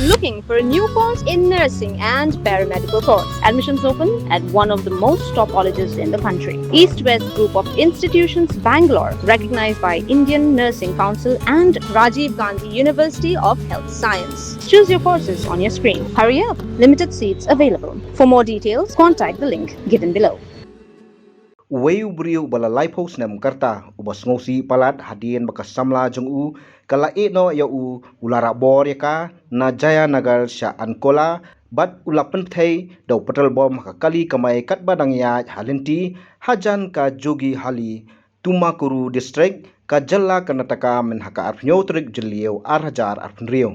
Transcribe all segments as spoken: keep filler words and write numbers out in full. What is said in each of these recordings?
Looking for a new course in nursing and paramedical course? Admissions open at one of the most top colleges in the country. East West Group of Institutions, Bangalore, recognized by Indian Nursing Council and Rajiv Gandhi University of Health Science. Choose your courses on your screen. Hurry up, limited seats available. For more details, contact the link given below. Uwei u briew uba la laiphew snem ka rta, uba sngewsih palat hadien ba ka samla jong u ka la ïeh noh ïa u, u la rah bor ïa ka na Jayanagar sha Ankola, bad u la pynpthei da u petrol bom ha ka kali kamai katba dang ïaid ha lynti hajan ka Jogihali, Tumakuru District, ka jylla Karnataka, myn ha ka arphew tarik Jylliew ar hajar arphew hynriew.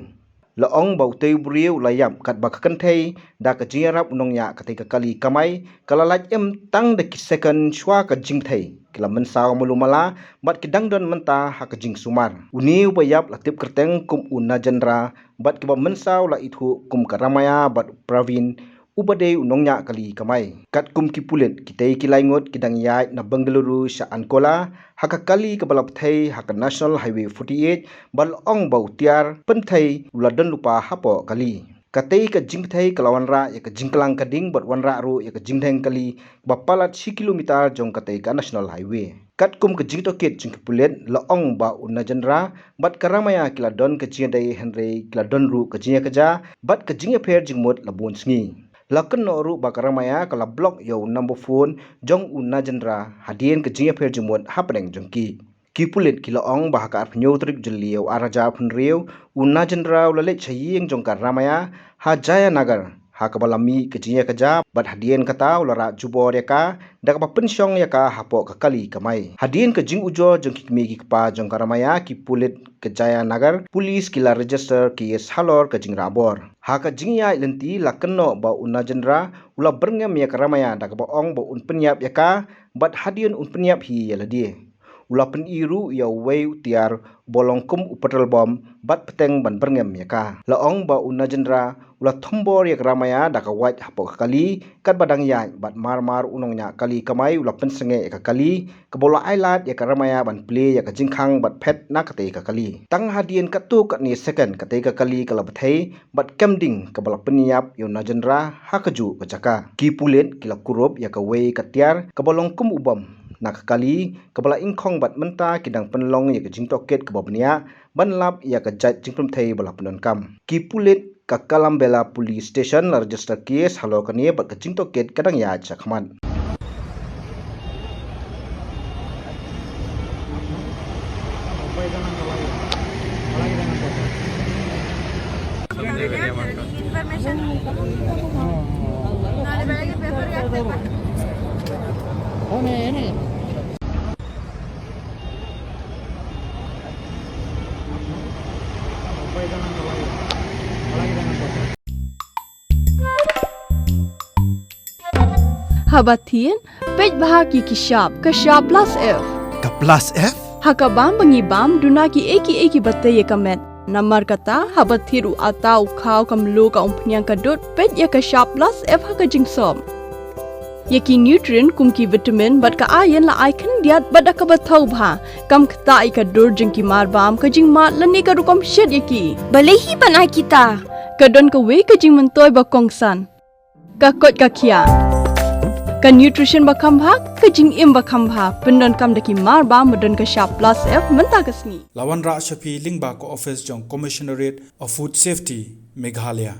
La ong ba utei u briew u la ïap katba ka kynthei da ka jingïarap u nongñiah katei ka kali kamai ka la lait im tang da ki second shuwa ka jingpthei. Ki la mynsaw malu mala bad ki dang don mynta ha ka jingsumar. Une uba ïap la tip kyrteng kum u Najendra bad kiba mynsaw la ithuh kum ka Ramaya bad u Pravin, uba dei u nongñiah kali kamai. Katkum ki pulit, kitei ki lai ngut ki dang ïaid na Bengaluru sha Ankola ha ka kali kaba la pthei ha ka National Highway forty-eight, ba la ong ba u tiar pynthei u la don lypa hapoh kali. Katei ka jingpthei ka la wanrah ïa ka jingklang ka ding bad wanrah ruh ïa ka jingdheng kali ba palat shi kilometer jong katei ka National Highway. Katkum ka jingtohkit jong ki pulit, la ong ba u Najendra bad ka Ramaya ki la don ka jingïadei hynrei ki la don ruh ka jingïakajia bad ka jingïapher jingmut la bun sngi. La kynnoh ruh ba ka Ramaya ka la block ïa u number phone jong u Najendra hadien ka jingïapher jingmut hapdeng jong ki. Ki pulit ki la ong ba ha ka arphew tarik Jylliew ar hajar arphew hynriew, u Najendra u la leit sha ïing jong ka Ramaya ha Jayanagar, ha kaba la mih ka jingïakajia bad hadien kata u la rah jubor ïa ka da kaba pynshong ïa ka hapoh ka kali kamai. Hadien ka jingujor jong ki kmie ki kpa jong ka Ramaya, ki pulit ka Jayanagar Police ki la register case halor ka jingrah bor. Ha ka jingïaid lynti la kynnoh ba u Najendra u la byrngem ïa ka Ramaya da kaba ong ba un pynïap ïa ka bad hadien un pynïap hi ïa lade. U la pyni ruh ïa uwei u tiar uba long kum u petrol bom bad bteng ban byrngem ïa ka. La ong ba u Najendra u la thombor ïa ka Ramaya da ka wait hapoh ka kali katba dang ïaid bad mar mar u nongñiah kali kamai u la pynsangeh ïa ka kali, kaba u la ailad ïa ka Ramaya ban plie ïa ka jingkhang bad phet na katei ka kali. Tang hadien katto katne second katei ka kali ka la bthei bad kem ding kaba la pynïap ïa u Najendra ha kajuh ka jaka. Ki pulit ki la kurup ïa kawei ka tiar kaba long kum u bom na ka kali kaba la ingkhong bad mynta ki dang pynlong ïa ka jingtohkit kaba bniah ban lap ïa ka jait jingpynpthei ba la pyndonkam. Ki pulit ka Kalambela Police Station la register case halor kane bad ka jingtohkit ka dang ïaid shakhmat. Haba thied, peit bha ki ki shap, ka shap plus F. Ka plus F? Ha ka bam ba ngi bam, duna ki ei ki ei kiba tei ïa ka met. Namar kata, haba thied u atta, u khaw, ka mluh, ka umphniang, ka dud, peit ïa ka shap plus F ha ka jingsop. Ïa ki nutrient kum ki vitamin bad ka iron la ai khyndiat bad da kaba thaw bha. Kam ktah ïa ka dur jong ki mar bam, ka jingmad lane ka rukom shet ïa ki. Balei hi ban ai kita? Ka don kawei ka jingmyntoi ba kongsan. Ka koit ka khiah. Ka nutrition ba kham bha, ka jingim ba kham bha. Pyndonkam da ki mar bam ba don ka shap plus F mynta ka sngi. La wanrah sha phi lyngba ka office jong Commissionerate of Food Safety, Meghalaya.